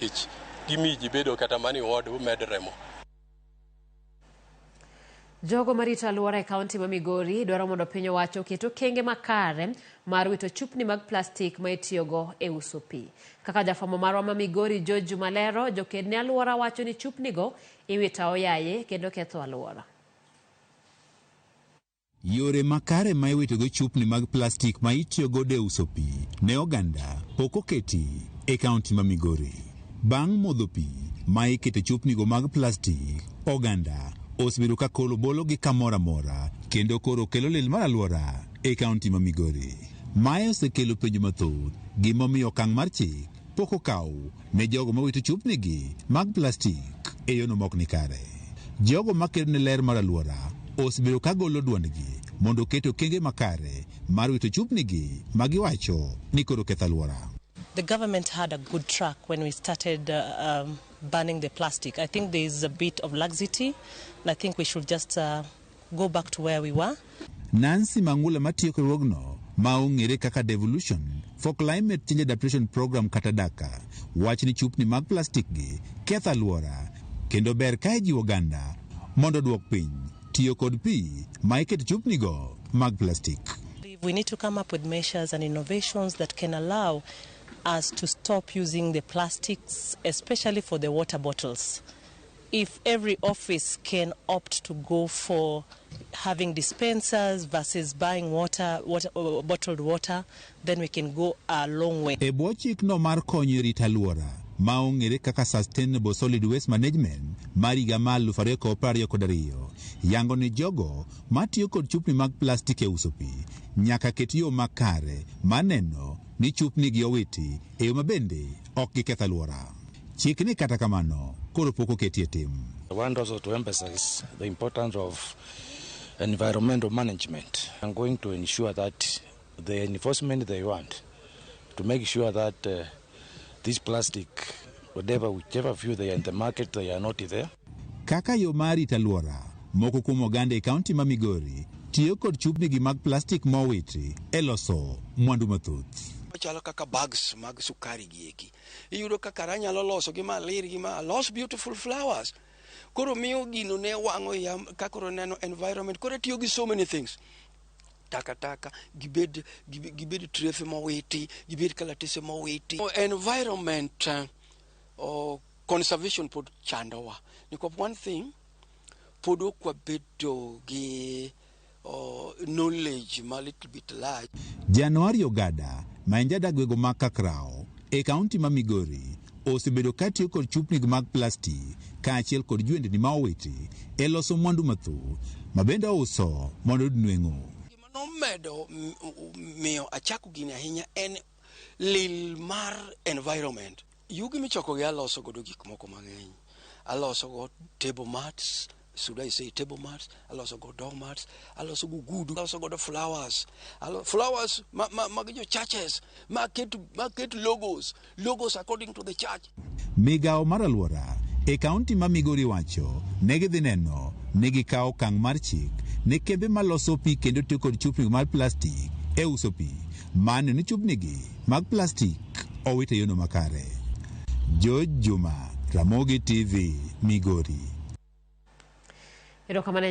Nikech gimiyi ji bedo kata mana i ward med remo. Jogo marito alwora e kaunti ma Migori dwaro mondo piny owacho oket okenge makare mar wito chupni mag plastik ma itiyogo e uso pi. Kaka jafwambo marwa ma Migori George Juma lero, joked ne alwora wacho ni chupnigo iwito aoyaye kendo ketho alwora. Yore makare ma iwitogo chupni mag plastik ma itiyogodo e uso pi ne oganda pok oketi e kaunti ma Migori. Bang' modho pi ma ikete chupnigo mag plastik, oganda osebedo ka koro bologi kamoro amora kendo koro kelo lil mar alwora e kaunti ma Migori. Mae osekelo penjo mathoth gimomiyo okang' mar chik pok okaw ne jogo mawito chupnigi mag plastik e yono mok ni kare. Jogo makedo ne ler mar alwora osebedo ka golo duondgi mondo oket okenge makare mar wito chupnigi ma giwacho ni koro ketho alwora. The government had a good track when we started banning the plastic. I think there is a bit of laxity, and I think we should just go back to where we were. Nancy Mangula matiyo e riwruogno ma ong'ere kaka Devolution for Climate Change Adaptation Program kata DACA wacho ni chupni mag plastik gi ketho alwora kendo ber ka ijiwo oganda mondo oduok piny tiyo kod pi ma iketo chupnigo mag plastik. We need to come up with measures and innovations that can allow us to stop using the plastics, especially for the water bottles. If every office can opt to go for having dispensers versus buying water, bottled water, then we can go a long way. E bwo chikno mar konyo e rito alwora ma ong'ere kaka Sustainable Solid Waste Management mar higa mar 2022 yango ni jogo matiyo kod chupni mag plastik e uso pi nyaka ket yo makare mar neno ni chupni gi owiti e yo mabende ok giketh alwora. Chikni kata kamano koro pok oketi e tim. I want also to emphasize the importance of environmental management. I'm going to ensure that the enforcement they want to make sure that this plastic, whatever, whichever view they are in the market, they are not there. Kaka yo mar rito alwora, moko kuom oganda e kaunti ma Migori tiyo kod chupni gi mag plastik mowiti e loso mwandu mathoth. Chalo kaka bags mag sukari gi eki iyudo kaka anyalo loso gi malir gi ma alos beautiful flowers koro miyo gino ne wang'o iya ka koro neno environment koro atiyo gi so many things takataka gibed gibed trefe mowiti, gibed kalatese mowiti. Environment conservation pod chandowa nikop one thing pod ok wabedo gi knowledge ma little bit large. Januari Ogada ma en jadak gwenge mag Kakrao e kaunti ma Migori osebedo ka tiyo kod chupni mag plastik kaachiel kod jwendni ma owiti e loso mwandu mathoth ma bende ouso mondo oyud nweng'o. Gima nomedo miyo achako gini ahinya en lil mar environment. Yugi michoko gi aloso godo gik moko mang'eny. Aloso go table mats, should I say table mats, aloso go door mats, aloso go gudu, aloso godo flowers. Flowers mag jo churches, ma ket logos according to the church. Migawo mar alwora e kaunti ma Migori wacho ne gidhi neno ni gikawo okang' mar chik ne kembe maloso pi kendo tiyo kod chupni mar plastik e uso pi maneno ni chupnigi mag plastik owit e yono makare. George Juma, Ramogi TV, Migori. Erokamano.